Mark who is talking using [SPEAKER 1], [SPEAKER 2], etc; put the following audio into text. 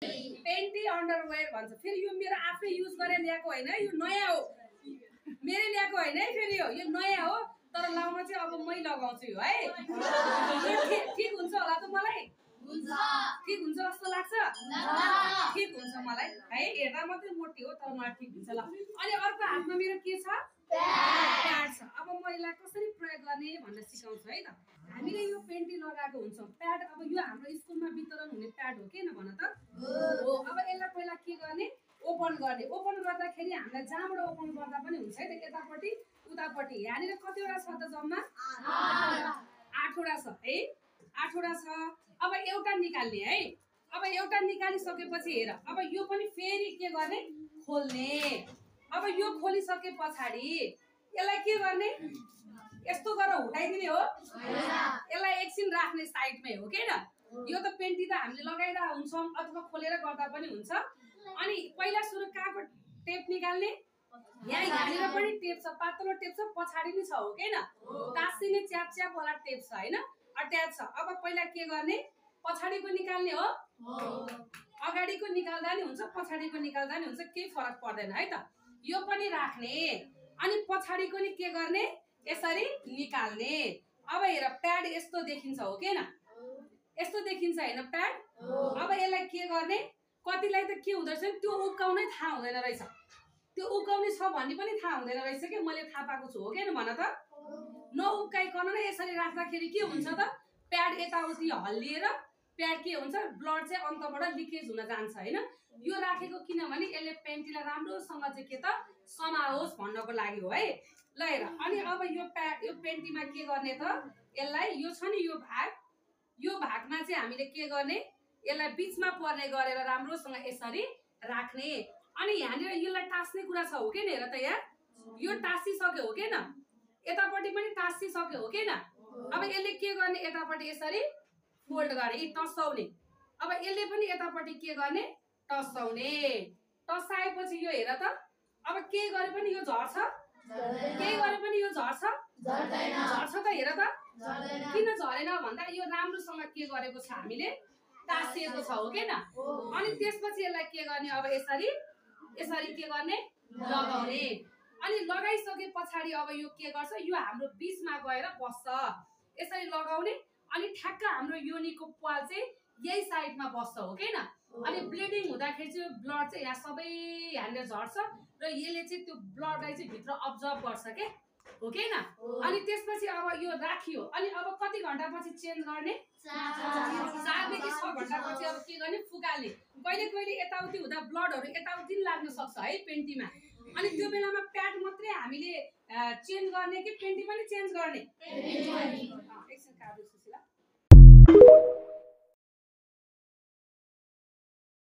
[SPEAKER 1] Panty underwear भन्छ। फेरि यो मेरो आफै युज गरेर ल्याएको होइन, यो नयाँ हो, मेरै ल्याएको होइन है। फेरि यो नयाँ हो, तर लाउन चाहिँ अब मै लगाउँछु यो है। ठिक हुन्छ होला त मलाई? ठिक हुन्छ जस्तो लाग्छ? ठिक हुन्छ मलाई है, हेर्दा मात्रै मोटी हो तर मलाई ठिक हुन्छ ल। अनि अर्को हातमा मेरो के छ? प्याड छ। अब म यसलाई कसरी प्रयोग गर्ने भनेर सिकाउँछु है त। हामीले यो पेन्टी लगाएको हुन्छौँ प्याड। अब यो हाम्रो स्कुलमा वितरण हुने प्याड हो किन भन त? हो। अब यसलाई पहिला के गर्ने? ओपन गर्ने। ओपन गर्दाखेरि हामीलाई जहाँबाट ओपन गर्दा पनि हुन्छ है त, यतापट्टि उतापट्टि। यहाँनिर कतिवटा छ त? जम्मा 8वटा छ है, 8वटा छ। अब एउटा निकाल्ने है। अब एउटा निकालिसकेपछि हेर, अब यो पनि फेरि के गर्ने? खोल्ने। अब यो खोलिसके पछाडि यसलाई के गर्ने? यस्तो गरेर उठाइदिने हो? यसलाई एकछिन राख्ने साइडमै हो किन? यो त पेन्टी त हामीले लगाइरहेको हुन्छौँ अथवा खोलेर गर्दा पनि हुन्छ। अनि पहिला सुरु कहाँको टेप निकाल्ने? यहाँनिर पनि टेप छ, पातलो टेप छ, पछाडि नि छ हो किन? टाँसिने च्याप वाला टेप छ होइन, अट्याच छ। अब पहिला के गर्ने? पछाडिको निकाल्ने हो। अगाडिको निकाल्दा नि हुन्छ, पछाडिको निकाल्दा नि हुन्छ, केही फरक पर्दैन है त। यो पनि राख्ने अनि पछाडिको नि के गर्ने? यसरी निकाल्ने। अब हेर, प्याड यस्तो देखिन्छ हो किन? यस्तो देखिन्छ होइन प्याड? अब यसलाई के गर्ने? कतिलाई त के हुँदो रहेछ त्यो उक्काउनै थाहा हुँदैन रहेछ। त्यो उक्काउने छ भन्ने पनि थाहा हुँदैन रहेछ कि मैले थाहा पाएको छु हो किन भन त? नउक्काइकन नै यसरी राख्दाखेरि के हुन्छ त? प्याड यताउति हल्लिएर प्याड के हुन्छ? ब्लड चाहिँ अन्तबाट लिकेज हुन जान्छ होइन। यो राखेको किनभने यसले पेन्टीलाई राम्रोसँग चाहिँ के त समाओस् भन्नको लागि हो है। ल हेर, अनि अब यो पेन्टीमा के गर्ने त? यसलाई यो छ नि यो भागमा चाहिँ हामीले के गर्ने? यसलाई बिचमा पर्ने गरेर राम्रोसँग यसरी राख्ने। अनि यहाँनिर यसलाई टाँस्ने कुरा छ हो किन? हेर त यहाँ यो टाँसिसक्यो हो किन? यतापट्टि पनि टाँसिसक्यो हो किन? अब यसले के गर्ने? यतापट्टि यसरी फोल्ड गर्ने, टसाउने। अब यसले पनि यतापट्टि के गर्ने? टसाउने। टसाएपछि यो हेर त, अब के गरे पनि यो झर्छ? केही गरे पनि यो झर्छ? झर्छ त? हेर त किन झरेन भन्दा यो राम्रोसँग के गरेको छ? हामीले टाँसिएको छ हो किन? अनि त्यसपछि यसलाई के गर्ने? अब यसरी के गर्ने? लगाउने। अनि लगाइसके पछाडि अब यो के गर्छ? यो हाम्रो बिचमा गएर बस्छ। यसरी लगाउने अनि ठ्याक्क हाम्रो योनीको प्वाल चाहिँ यही साइडमा बस्छ हो किन? अनि ब्लिडिङ हुँदाखेरि चाहिँ ब्लड चाहिँ यहाँ सबै यहाँनिर झर्छ र यसले चाहिँ त्यो ब्लडलाई चाहिँ भित्र अब्जर्भ गर्छ के हो किन? अनि त्यसपछि अब यो राखियो। अनि अब कति घण्टा पछि चेन्ज गर्ने? 4 देखि 6 घण्टा पछि अब के गर्ने? फुकाल्ने। कहिले यताउति हुँदा ब्लडहरू यताउति लाग्न सक्छ है पेन्टीमा। अनि त्यो बेलामा प्याड मात्रै हामीले चेन्ज गर्ने कि पेन्टी पनि चेन्ज गर्ने? एकछिन काट्छु सुशीला।